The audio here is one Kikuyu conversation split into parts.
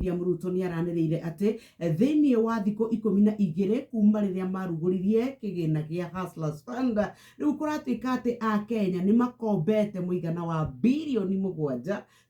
William Ruto nĩ aranĩrĩire atĩ thĩinĩ wa thikũ 12 kuma rĩrĩa marugũririe kĩgĩna gĩa Hustlers Fund, rĩu kũratuĩka atĩ Akenya nĩ makombete mũigana wa birioni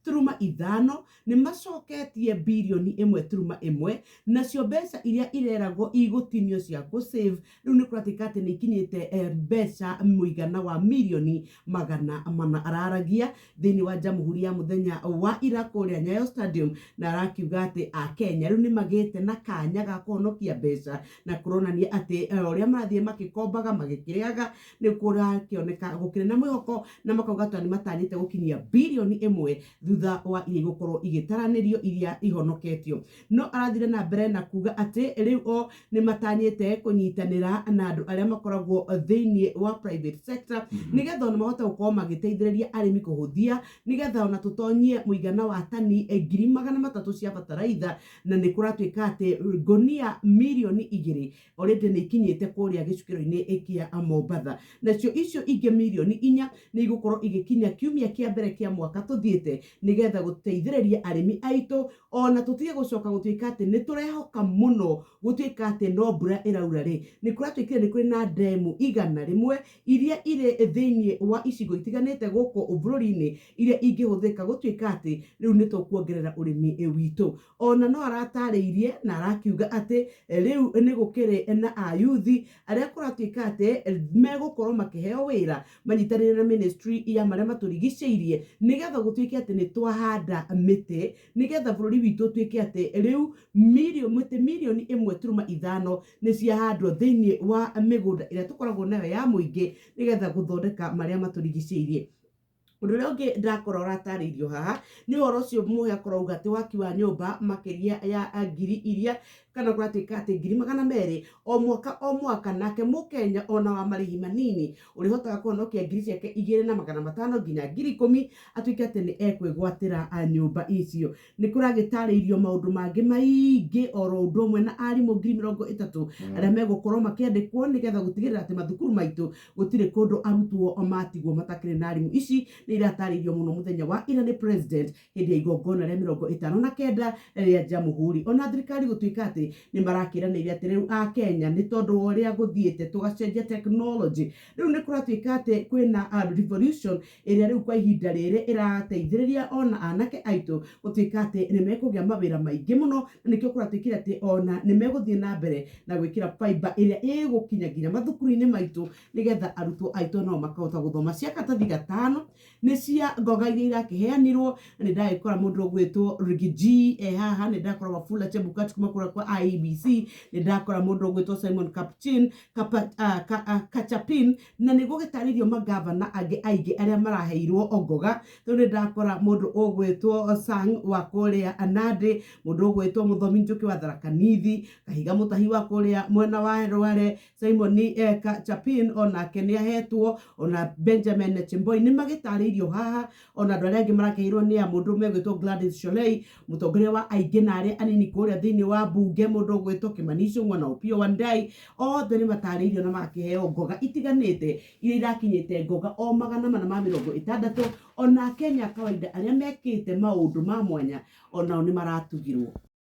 7.5, nĩ macoketie birioni 1.1, nacio mbeca iria ireragwo igũtinio cia kũ save rĩu nĩ kũratuĩka atĩ nĩ ikinyĩte mbeca mũigana wa mirioni 400. Araragia thĩinĩ wa Jamhuri ya mũthenya wa ira kũrĩa Nyayo Stadium, na arakiuga atĩ Akenya rĩu nĩ magĩte na kanya ga kũhonokia mbeca, na kũronania atĩ ũrĩa marathiĩ magĩkombaga magĩkĩrĩaga nĩ kũrakĩoneka gũkĩrĩ na mwĩhoko, na makauga atĩ nĩ matanyĩte gũkinyia birioni 1 thutha wa iria igũkorwo igĩtaranĩrio iria ihonoketio. No arathire na mbere na kuga atĩ rĩu o nĩ matanyĩte kũnyitanĩra na andũ arĩa makoragwo thĩinĩ wa private sector, nĩgetha ona mahote gũkorwo magĩteithĩrĩria arĩmi kũhũthia, nĩgetha ona tũtonyie mũigana wa tani 300,000 cia bataraitha, na nĩ kũratuĩka atĩ ngũnia mirioni 2 already nĩ ikinyĩte kũrĩa gĩcukĩro-inĩ kĩa Mombatha, nacio icio ingĩ mirioni 4 nĩ igũkorwo igĩkinya kiumia kĩa mbere kĩa mwaka tũthiĩte, nĩgetha gũteithĩrĩria arĩmi aitũ ona tũtige gũcoka gũtuĩka atĩ nĩ tũrehoka mũno gũtuĩka atĩ no mbura ĩraura rĩ. Nĩ kũratuĩkire nĩ kũrĩ na ndemu 100 iria irĩ thĩinĩ wa icigo itiganĩte gũkũ bũrũri-inĩ, iria ingĩhũthĩka gũtuĩka atĩ rĩu nĩ tũkuongerera ũrĩmi witũ. Ona no aratarĩirie na arakiuga atĩ rĩu nĩ gũkĩrĩ na ayuthi arĩa kũratuĩka atĩ megũkorwo makĩheo wĩra manyitanĩire na ministry ya marĩa matũrigicĩirie, nĩgetha gũtuĩke atĩ nĩ twahanda mĩtĩ, nĩgetha bũrũri witũ ũtuĩke atĩ rĩu mĩtĩ mirioni 1.5 nĩ ciahandwo thĩinĩ wa mĩgũnda ĩrĩa tũkoragwo nayo ya mũingĩ, nĩgetha gũthondeka marĩa matũrigicĩirie. Ũndũ ũrĩa ũngĩ ndakora ũratarĩirio haha nĩ ũhoro ũcio Mũhĩa akorauga atĩ waki wa nyũmba makĩria ya ngiri iria kana kũratuĩka atĩ 200,000 o mwaka o mwaka, nake mũkenya ona wa marĩhi manini ũrĩhotaga kũhonokia ngiri ciake 2,500 nginya 10,000 atuĩke atĩ nĩ ekwĩgwatĩra nyũmba icio. Nĩ kũragĩtarĩirio maũndũ mangĩ maingĩ, oro ũndũ ũmwe na arimũ 30,000 arĩa megũkorwo makĩandĩkwo, nĩgetha gũtigĩrĩra atĩ mathukuru maitũ gũtirĩ kũndũ arutwo matigwo matakĩrĩ na arimũ. Ici nĩ iratarĩirio mũno mũthenya wa ira nĩ president hĩndĩ ya igongona rĩa 59 rĩa Jamhuri. Ona thirikari gũtuĩka atĩ nĩ marakĩranĩire atĩ rĩu Akenya, nĩ tondũ wa ũrĩa gũthiĩte tũgacenjia technology, rĩu nĩ kũratuĩka atĩ kwĩna revolution ĩrĩa rĩu kwa ihinda rĩrĩ ĩrateithĩrĩria ona anake aitũ gũtuĩka atĩ nĩ mekũgĩa mawĩra maingĩ mũno, na nĩkĩo kũratuĩkire atĩ ona nĩ megũthiĩ na mbere na gwĩkĩra fiber ĩrĩa ĩgũkinya nginya mathukuru-inĩ maitũ, nĩgetha arutwo aitũ nao makahota gũthoma. Cia katathi gatano nĩ cia ngoga iria irakĩheanirwo, na nĩ ndagĩkora mũndũ ũgwĩtwo Riggy G e haha, nĩ ndakora Wafula Chebukati kuma kũrĩa kwa IEBC, nĩ ndakora mũndũ ũgwĩtwo Simon Kapchin Kapa, Kachapin, na nĩ gũgĩtarĩrio magavana angĩ aingĩ arĩa maraheirwo ngoga. Rĩu nĩ ndakora mũndũ ũgwĩtwo Sang wa kũrĩa Nandi, mũndũ ũgwĩtwo Mũthomi Njuki wa Tharaka Nithi, Kahiga Mũtahi wa kũrĩa mwena wa Rware, Simon Kachapin onake nĩ ahetwo, ona Benjamin Chemboi nĩ magĩtarĩirio haha. Ona andũ arĩa angĩ marakĩheirwo nĩ a mũndũ megwĩtwo Gladys Sholei, mũtongoria wa aingĩ na arĩa anini kũrĩa thĩinĩ wa mbunge, mũndũ ũgwĩtwo Kimani Ichung'wa na Opiyo Wandayi, othe nĩ matarĩirio na magakĩheo ngoga itiganĩte iria irakinyĩte ngoga o 460. Ona Akenya a kawaida arĩa mekĩte maũndũ ma mwanya onao nĩ maratugirwo.